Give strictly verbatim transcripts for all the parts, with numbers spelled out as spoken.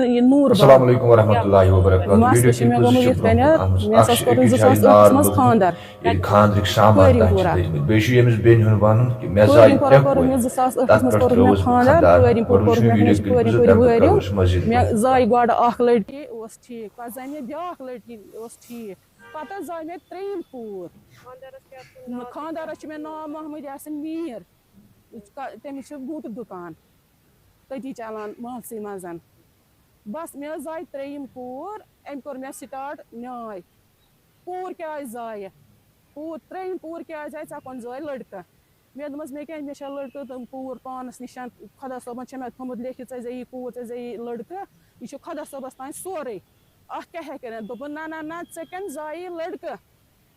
یہِ نوٗر باغ۔ السلام علیکم ورحمتہ اللہ وبرکاتہ۔ مَسلہٕ ویڈیو چھُ مےٚ کلپس گوٚمُت چھِ یِتھ کٔنۍ برونٛہہ حظ، کُن آمٕژ۔ مےٚ اکھ ہسا چھِ کوٚر أکِس زٕ ساس جایہِ ٲٹھَس نار منٛز لوٚگمُت۔ خانٛدر۔ ییٚلہِ خانٛدرٕکۍ سامان پٲرِم تام چھِ پوٗرا۔ دٔزمٕتۍ۔ بیٚیہِ چھُ ییٚمِس بیٚنہِ ہُنٛد وَنُن کہِ مےٚ زاے پٲرِم پوٗرٕ ترٛےٚ کوٚرُکھ کورِ۔ مےٚ زٕ ساس ٲٹھَس تَتھ منٛز پٮ۪ٹھ کوٚرُکھ ترٛٲوٕس مےٚ بہٕ خانٛدر، خانٛدار۔ پٲرِم گۄڈٕ پوٗرٕ وٕچھِو کوٚرُکھ مےٚ ویڈیو چھِ کلپس پٲرِم منٛز پٲرِم ییٚلہِ ؤرِو۔ تَتھ پٮ۪ٹھ مٔزیٖد مےٚ بہٕ زایہِ گۄڈٕ اَکھ لٔڑکی، اوس ٹھیٖک۔ پَتہٕ حظ زاے مےٚ بیٛاکھ لٔڑکی، اوس ٹھیٖک۔ پَتہٕ حظ زاے مےٚ ترٛیٚیِم کوٗر۔ خانٛدارَس چھُ مےٚ ناو محمد یاسین میٖر۔ کا-، تٔمِس چھُ گوٗٹہٕ دُکان تٔتی چلان محلسٕے منٛز۔ بَس، مےٚ حظ زاے ترٛیٚیِم کوٗر، أمۍ کوٚر مےٚ سٹاٹ نیاے۔ کوٗر کیٛازِ زایہِ؟ کوٗر، ترٛیٚیِم کوٗر کیٛازِ زایہِ؟ ژےٚ کُن زاے لٔڑکہٕ۔ مےٚ دوٚپمَس، مےٚ کیٛاہ، مےٚ چھےٚ لٔڑکہٕ تہٕ کوٗر پانَس نِش، خۄدا صٲبَن چھےٚ مےٚ تھوٚمُت لیکھِتھ، ژےٚ زَیی کوٗر، ژےٚ زَیی لٔڑکہٕ، یہِ چھُ خۄدا صٲبَس تام سورُے۔ اَتھ کیٛاہ ہٮ۪کہِ کٔرِتھ؟ دوٚپُن، نہ، نہ، نہ، ژےٚ کَمہِ زایہِ لٔڑکہٕ؟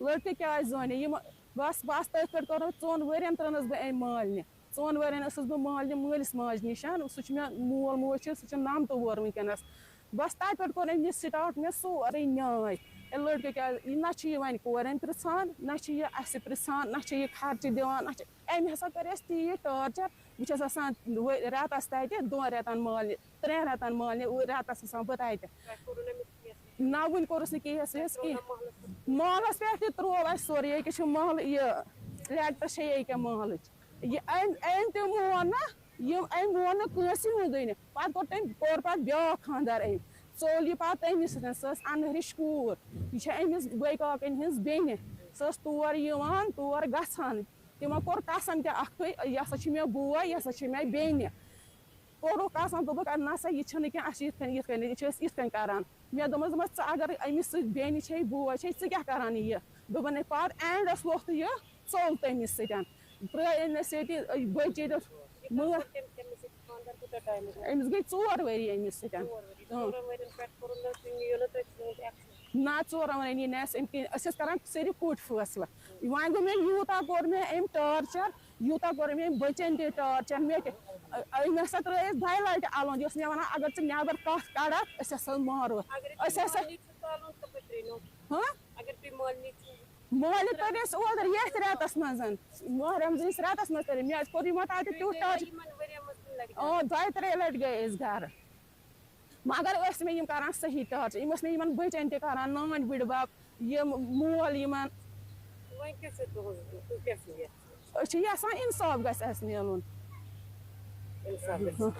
لٔڑکہٕ کیٛازِ زونہِ یِم؟ بَس، بَس، تٔتھۍ پٮ۪ٹھ کوٚرُکھ ژۄن ؤرِین ترٛٲونَس بہٕ أمۍ مٲلنہِ۔ ژۄن ؤرِین ٲسٕس بہٕ مٲلنہِ مٲلِس ماجہِ نِش۔ سُہ چھُ مےٚ مول موج چھُ، سُہ چھُ نَمتہٕ وُہُر وٕنکیٚنَس۔ بَس، تَتہِ پٮ۪ٹھ کوٚر أمۍ یہِ سٹاٹ مےٚ سورُے نیاے۔ ہے لٔڑکہٕ کیٛازِ، یہِ نہ چھُ یہِ وۄنۍ کورٮ۪ن پرٛژھان، نہ چھُ یہِ اَسہِ پرٛژھان، نہ چھُ یہِ خرچہٕ دِوان، نہ چھُ، أمۍ ہسا کٔر اَسہِ تیٖتۍ ٹارچر۔ بہٕ چھَس آسان ؤ-، رٮ۪تَس تَتہِ، دۄن رٮ۪تَن مٲلنہِ، ترٛٮ۪ن رٮ۪تَن مٲلنہِ، رٮ۪تَس آسان بہٕ تَتہِ۔ نہ، وُنہِ کوٚرُس نہٕ کیس ویس کینٛہہ۔ محلَس پٮ۪ٹھ تہِ ترٛوو اَسہِ سورُے، ییٚکیٛاہ چھُ محلہٕ یہِ، لیکٹَس چھےٚ ییٚکیٛاہ محلٕچ۔ یہِ أمۍ، أمۍ تہِ مون نہٕ، یِم أمۍ مون نہٕ کٲنٛسہِ ہُنٛدُے نہٕ۔ پَتہٕ کوٚر تٔمۍ، کوٚر پَتہٕ بیٛاکھ خانٛدار أمۍ۔ ژوٚل یہِ پَتہٕ تٔمِس سۭتۍ، سۄ ٲس اَنہٕ رِش کوٗر۔ یہِ چھےٚ أمِس بٔے کاکَنۍ ہِنٛز بیٚنہِ۔ سۄ ٲس تور یِوان، تور گژھان۔ تِمو کوٚر قسم تہِ اَکھتُے، یہِ ہسا چھُ مےٚ بوے، یہِ ہسا چھِ مےٚ بیٚنہِ۔ کوٚرُکھ قسم، دوٚپُکھ، "اَدٕ نہ سا، یہِ چھِنہٕ کینٛہہ، اَسہِ چھِ یِتھ کٔنۍ، یِتھ کٔنۍ، یہِ چھِ أسۍ یِتھ کٔنۍ کَران۔" مےٚ دوٚپمَس، دوٚپمَس، "ژٕ اگر أمِس سۭتۍ بیٚنہِ چھے، بوے چھے، ژٕ کیٛاہ کَران یہِ؟" دوٚپُن، ہے پَتہٕ اینڈَس ووٚتھ یہِ، ژوٚل تٔمِس سۭتۍ۔ ترٛٲے أمِس ییٚتہِ، أسۍ بٔچی تہٕ مٲ-، أمِس گٔے ژور ؤری أمِس سۭتۍ۔ اۭں۔ نہ، ژورَن ؤرِین یی نہٕ اَسہِ أمۍ کِنۍ، أسۍ ٲسۍ کَران صرف کُٹھۍ فٲصلہٕ۔ وۄنۍ گوٚو مےٚ یوٗتاہ کوٚر مےٚ أمۍ ٹارچر، یوٗتاہ کوٚر أمۍ أمۍ بٔچَن تہِ ٹارچر۔ مےٚ تہِ، أ-، أمۍ ہسا ترٛٲے اَسہِ دۄیہِ لَٹہِ اَلُنٛد، یہِ اوس مےٚ وَنان، "اگر ژٕ نٮ۪بر کَتھ کَڑَکھ، أسۍ ہسا مارو۔" أسۍ ہسا، ہاں؟ مٲلِک تٔرۍ اَسہِ اوترٕ ییٚتھۍ رٮ۪تَس منٛز، ماہ رمضانَس رٮ۪تَس منٛز تٔرۍ۔ مےٚ حظ کوٚر یِمَن تَتہِ تیُتھ ٹارچر۔ اۭں، دۄیہِ ترٛیٚیہِ لَٹہِ گٔے أسۍ گرٕ۔ مگر ٲسۍ مےٚ یِم کران صحیح ٹارچر، یِم ٲسۍ مےٚ یِمن بٔچن تہِ کران، نانۍ بٕڈبب، یِم مول یِمن۔ وۄنۍ کیٛاہ چھُ تُہُنٛد، تُہۍ کیٛاہ چھِو یژھان؟ أسۍ چھِ یژھان انصاف گژھِ اَسہِ میلُن۔ انصاف گژھِ میلُن۔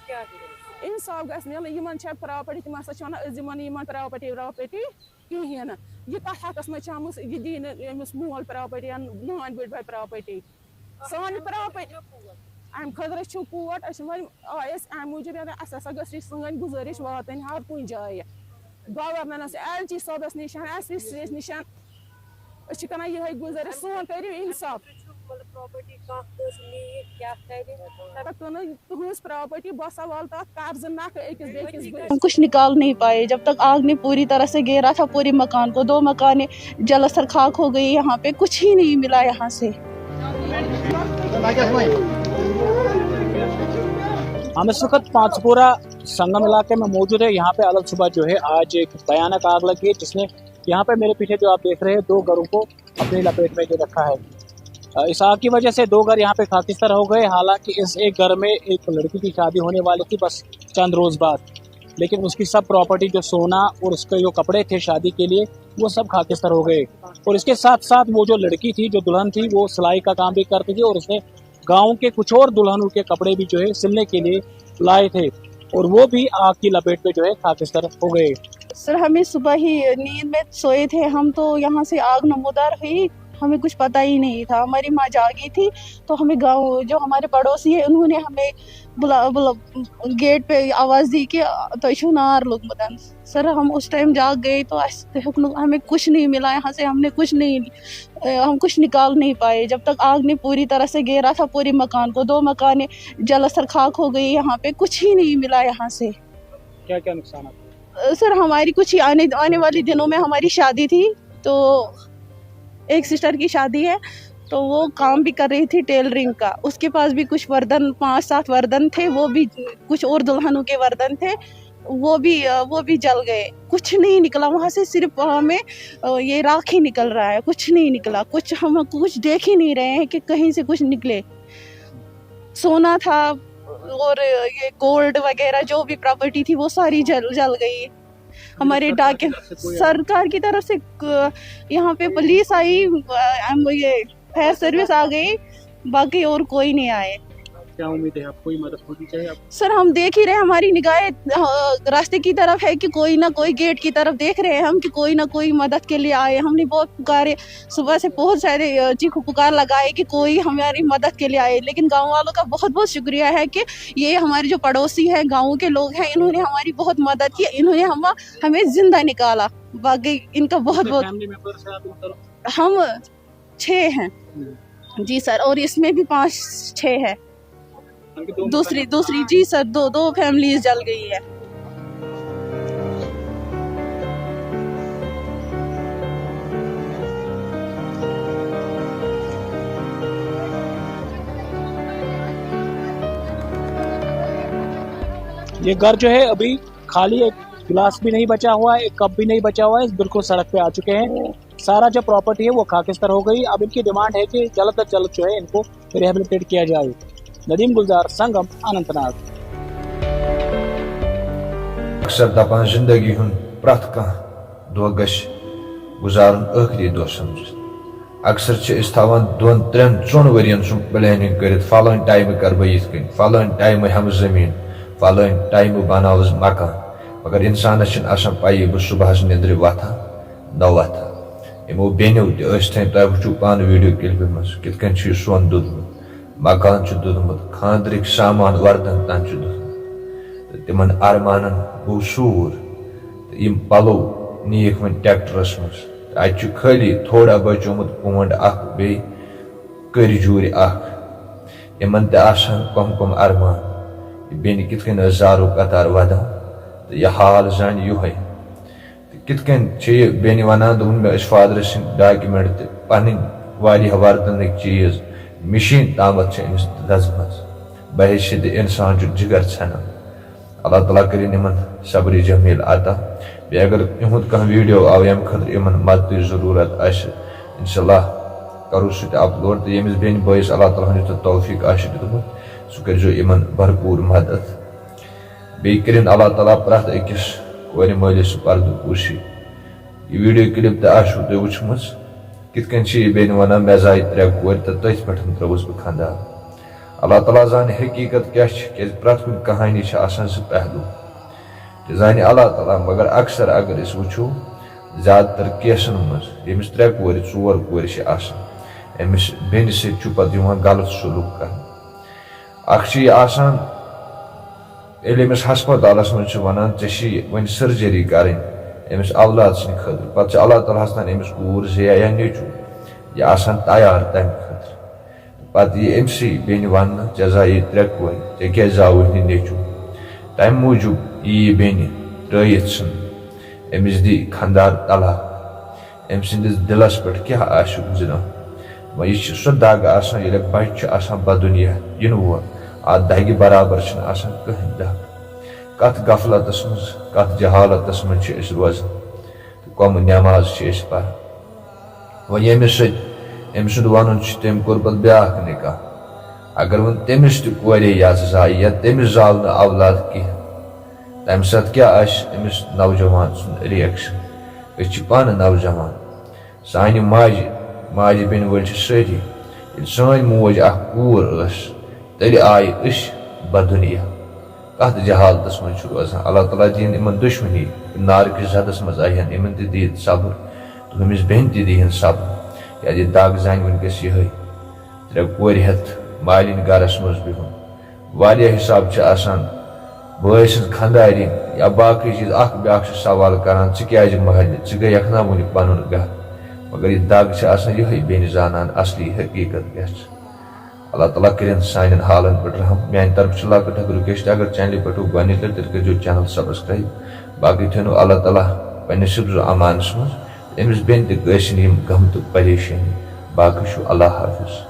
کیٛاہ گژھِ؟ انصاف گژھِ میلُن، یِمن چھےٚ پراپرٹی، تِم ہسا چھِ ونان، أسۍ دِمو نہٕ یِمن پراپرٹی وراپرٹی کِہیٖنۍ نہٕ۔ یہِ کتھ حقس منٛز چھِ آمٕژ، یہِ دی نہٕ أمِس مول پراپرٹی یا نانۍ بٕڈبب پراپرٹی؟ سانہِ پراپرٹی۔ اَمہِ خٲطرٕ چھُ کوٹ، أسۍ چھِ وۄنۍ، آے أسۍ اَمہِ موٗجوٗب یَتھ، اَسہِ ہسا گٔژھ یہِ سٲنۍ گُزٲرِش واتٕنۍ ہر کُنہِ جایہِ۔ گورنرَس، ایل سی صٲبَس نِش، ایس پی صٲبَس نِش۔ أسۍ چھِ کران یِہوٚے گُزٲرِش، سون کٔرِو اِنصاف۔ تُہٕنٛز پراپرٹی، بہٕ ہسا والہٕ تَتھ قرضہٕ نکھٕ أکِس بیٚکِس بٔتھِس۔ ہم کچھ نکال نہیں پائے۔ جب تک آگ نے پوری طرح سے گھیرا تھا پورے مکان کو، دو مکانیں جلس اور خاک ہو گئی۔ یہاں پہ کچھ ہی نہیں ملا یہاں سے۔ ہم اس وقت پانچپورہ سنگم علاقے میں موجود ہے۔ یہاں پہ الگ صبح جو ہے، آج ایک بھیانک آگ لگی ہے، جس نے یہاں پہ میرے پیچھے جو آپ دیکھ رہے ہیں، دو گھروں کو اپنی لپیٹ میں جو رکھا ہے۔ اس آگ کی وجہ سے دو گھر یہاں پہ خاکستر ہو گئے۔ حالانکہ اس ایک گھر میں ایک لڑکی کی شادی ہونے والی تھی، بس چند روز بعد، لیکن اس کی سب پراپرٹی، جو سونا اور اس کے جو کپڑے تھے شادی کے لیے، وہ سب خاکستر ہو گئے۔ اور اس کے ساتھ ساتھ وہ جو لڑکی تھی، جو دلہن تھی، وہ سلائی کا کام بھی کرتی تھی اور اس نے گاؤں کے کچھ اور دلہنوں کے کپڑے بھی جو ہے سلنے کے لیے لائے تھے، اور وہ بھی آگ کی لپیٹ میں جو ہے خاکستر ہو گئے۔ سر، ہمیں صبح ہی نیند میں سوئے تھے ہم، تو یہاں سے آگ نمودار ہوئی، ہمیں کچھ پتہ ہی نہیں تھا۔ ہماری ماں جاگی تھی تو ہمیں گاؤں، جو ہمارے پڑوسی ہیں، انہوں نے ہمیں بلا بلا گیٹ پہ آواز دی کہ تۄہہِ چھُو نار لوٚگمُت۔ سر، ہم اس ٹائم جاگ گئے تو ہمیں کچھ نہیں ملا یہاں سے، ہم نے کچھ نہیں، ہم کچھ نکال نہیں پائے۔ جب تک آگ نے پوری طرح سے گھیرا تھا پورے مکان کو، دو مکانیں جلس اور خاک ہو گئی، یہاں پہ کچھ ہی نہیں ملا یہاں سے۔ کیا کیا نقصانات ہوئے؟ سر، ہماری کچھ آنے آنے والے دنوں میں ہماری شادی تھی، تو ایک سسٹر کی شادی ہے، تو وہ کام بھی کر رہی تھی ٹیلرنگ کا۔ اس کے پاس بھی کچھ وردن، پانچ سات وردن تھے، وہ بھی کچھ اور دلہنوں کے وردن تھے، وہ بھی وہ بھی جل گئے۔ کچھ نہیں نکلا وہاں سے، صرف ہمیں یہ راکھ ہی نکل رہا ہے، کچھ نہیں نکلا۔ کچھ ہم کچھ دیکھ ہی نہیں رہے ہیں کہ کہیں سے کچھ نکلے۔ سونا تھا، और ये गोल्ड वगैरह जो भी प्रॉपर्टी थी, वो सारी जल जल गई। हमारे डाके सरकार की तरफ से क- यहाँ पे पुलिस आई, अ, एम- ये फायर सर्विस आ गई, बाकी और कोई नहीं आए। क्या उम्मीद है आपको, कोई मदद होनी चाहिए आप? सर, हम देख ही रहे, हमारी निगाहें, अ, रास्ते की तरफ है कि कोई ना कोई, गेट की तरफ देख रहे हैं हम कि कोई ना कोई मदद के लिए आए। हमने बहुत पुकारे, सुबह से बहुत सारे, अ, चीख पुकार लगाए कि कोई हमारी मदद के लिए आए, लेकिन गांव वालों का बहुत बहुत शुक्रिया है कि ये हमारे जो पड़ोसी हैं, गाँव के लोग हैं, इन्होंने हमारी बहुत मदद की, इन्होंने हम हमें जिंदा निकाला। बाकी इनका बहुत बहुत फैमिली मेंबर्स हैं आप इन तरफ? हम छः हैं जी सर, और इसमें भी पाँच छः है। उनके दो दूसरी दूसरी जी सर, दो दो फैमिलीज जल गई है। ये घर जो है अभी खाली, एक गिलास भी नहीं बचा हुआ है, एक कप भी नहीं बचा हुआ है, बिल्कुल सड़क पे आ चुके हैं। सारा जो प्रॉपर्टी है वो खाकस्तर हो गई। अब इनकी डिमांड है कि जल्द से जल्द जो है इनको रिहेबिलिटेट किया जाए। नदीम गुलजार, संगम, अनंतनाग। اکثر دپان زندگی ہُنٛد پرٛٮ۪تھ کانٛہہ دۄہ گژھِ گُزارُن ٲخری دۄہ سمجھِتھ۔ اکثر چھِ أسۍ تھاوان دۄن ترٛٮ۪ن ژۄن ؤرین سُنٛد پلیننگ کٔرِتھ، فلٲنۍ ٹایمہٕ کرٕ بہٕ یِتھ کٔنۍ، فلٲنۍ ٹایمہٕ ہٮ۪مہٕ زٔمیٖن، فلٲنۍ ٹایمہٕ بناوس مکان۔ مگر انسانس چھِنہٕ آسان پَیی بہٕ صبحس نیٚنٛدرِ وۄتھا نہ وۄتھا۔ یِمو بیٚنیو تہِ ٲسۍ تھٲے، تۄہہِ وٕچھِو پانہٕ ویٖڈیو کلپہِ منٛز کِتھ کٔنۍ چھُ یہِ سۄن دوٚدمُت، مکان چھُ دوٚدمُت، خانٛدرٕکۍ سامان وردن تام چھُ دوٚدمُت۔ تہٕ تِمن ارمانن گوٚو سوٗر۔ تہٕ یِم پلو نِیِکھ وۄنۍ ٹریکٹرس منٛز۔ تہٕ اتہِ چھُ خٲلی تھوڑا بچومُت پونڈ اکھ، بیٚیہِ کٔرۍ جوٗرۍ اکھ۔ یِمن تہِ آسہٕ ہن کۄم کۄم ارمان۔ یہِ بیٚنہِ کِتھ کٔنۍ ٲس زارو قطار ودان تہٕ یہِ حال زانہِ یِہوٚے۔ تہٕ کِتھ کٔنۍ چھِ یہِ بیٚنہِ ونان، دوٚپُن، مےٚ ٲسۍ فادرٕ سٕنٛدۍ ڈاکیومینٹ تہٕ پنٕنۍ واریاہ وردنٕکۍ چیٖز، مِشیٖن تامَتھ چھِ أمِس دَزمَژ۔ بحیثیت انسان چھُ جگر ژھٮ۪نان۔ اللہ تعالیٰ کٔرِن یِمن صبرِ جمیل عطا۔ بیٚیہِ اگر یِہُنٛد کانٛہہ ویٖڈیو آو ییٚمہِ خٲطرٕ یِمن مدتٕچ ضروٗرت آسہِ، انشاءاللہ کرو سُہ تہِ اپلوڈ۔ تہٕ ییٚمِس بیٚنہِ بٲیِس اللہ تعالیٰ ہن یوٗتاہ توفیٖق آسہِ دیُتمُت، سُہ کٔرۍزیو یِمن بھرپوٗر مدد۔ بیٚیہِ کٔرِن اللہ تعالیٰ پرٛٮ۪تھ أکِس کورِ مٲلِس سُہ پردٕ پوشی۔ یہِ ویٖڈیو کلپ تہِ آسِوٕ تۄہہِ وٕچھمٕژ، کِتھ کٔنۍ چھِ یہِ بیٚنہِ ونان، مےٚ زایہِ ترٛےٚ کورِ تہٕ تٔتھۍ پٮ۪ٹھ ترٛٲوٕس بہٕ خانٛدار۔ اللہ تعالیٰ زانہِ حقیٖقت کیٛاہ چھِ، کیٛازِ پرٛٮ۪تھ کُنہِ کہانی چھِ آسان زٕ پہلو۔ تہِ زانہِ اللہ تعالیٰ، مگر اکثر اگر أسۍ وٕچھو، زیادٕ تر کیسن منٛز ییٚمِس ترٛےٚ کورِ، ژور کورِ چھِ آسان، أمِس بیٚنہِ سۭتۍ چھُ پتہٕ یِوان غلط سلوٗک کرنہٕ۔ اکھ چھِ یہِ آسان، ییٚلہِ أمِس ہسپتالس منٛز چھِ ونان، ژےٚ چھِ وۄنۍ سرجری کرٕنۍ أمِس اولاد سٕنٛدِ خٲطرٕ، پتہٕ چھِ اللہ تعالیٰ ہس تام أمِس کوٗر زِ یا نیٚچوٗ یہِ آسان تیار تمہِ خٲطرٕ۔ پتہٕ یی أمۍ سٕے بیٚنہِ وننہٕ، ژےٚ زایے ترٛےٚ کورِ، ژےٚ کیٛازِ زاوُتھ نہٕ نیٚچوٗ؟ تمہِ موٗجوٗب یی یہِ بیٚنہِ ترٛٲیِتھ ژھٕننہٕ۔ أمِس دی خانٛدار طلاق۔ أمۍ سٕنٛدِس دِلس پٮ۪ٹھ کیٛاہ آسہِ گُزریومُت؟ وۄنۍ یہِ چھِ سۄ دگ آسان، ییٚلہِ بچہِ چھُ آسان بدُنیا یِنہٕ وول، اتھ دگہِ برابر چھِنہٕ آسان کٕہٕنۍ دگ۔ کتھ غفلتس منٛز، کتھ جہالتس منٛز چھِ أسۍ روزان تہٕ کۄمہٕ نٮ۪ماز چھِ أسۍ پران؟ وۄنۍ ییٚمِس سۭتۍ أمۍ سُنٛد ونُن چھُ، تٔمۍ کوٚر پتہٕ بیٛاکھ نکاح۔ اگر وۄنۍ تٔمِس تہِ کورے یژھ زایہِ یا تٔمِس زاو نہٕ اولاد کینٛہہ، تمہِ ساتہٕ کیٛاہ آسہِ أمِس نوجوان سُنٛد ریئیکشن؟ أسۍ چھِ پانہٕ نوجوان، سانہِ ماجہِ، ماجہِ بیٚنہِ وٲلۍ چھِ سٲری۔ ییٚلہِ سٲنۍ موج اکھ کوٗر ٲس، تیٚلہِ آیہِ أسۍ بدُنیا۔ کتھ جہالتس منٛز چھُ روزان؟ اللہ تعالیٰ دِیِن یِمن دُشمنی، یِم نارٕکِس زدس منٛز آیہِ ہن، یِمن تہِ دِیِن صبر، تہٕ ہُمِس بیٚنہِ تہِ دِیِن صبر۔ کیٛازِ یہِ دگ زانہِ وٕنکیٚس یِہوٚے۔ ترٛےٚ کورِ ہٮ۪تھ مالِنۍ گرس منٛز بِہُن۔ واریاہ حساب چھِ آسان بٲے سٕنٛز خانٛدارِنۍ یا باقٕے چیٖز۔ اکھ بیٛاکھ چھُ سوال کران، ژٕ کیٛازِ مالِنۍ؟ ژٕ گٔیَکھ نا وُنہِ پنُن گرٕ؟ مگر یہِ دگ چھِ آسان یِہوٚے بیٚنہِ زانان اصلی حقیٖقت کیٛاہ چھِ۔ اللہ تعالیٰ کٔرِن سانٮ۪ن حالن پٮ۪ٹھ رحم۔ میٛانہِ طرفہٕ چھِ لۄکٕٹ اکھ رِکویسٹ، اگر چینلہِ پٮ۪ٹھ چھِو گۄڈٕنِچ لٹہِ، تیٚلہِ کٔرۍزیو چینل سبسکرایب۔ باقٕے تھٲینو اللہ تعالیٰ پننہِ حفظ و امانس منٛز۔ أمِس بیٚنہِ تہِ کٲنٛسہِ نہٕ یِم غم تہٕ پریشٲنی۔ باقٕے چھُ اللہ حافظ۔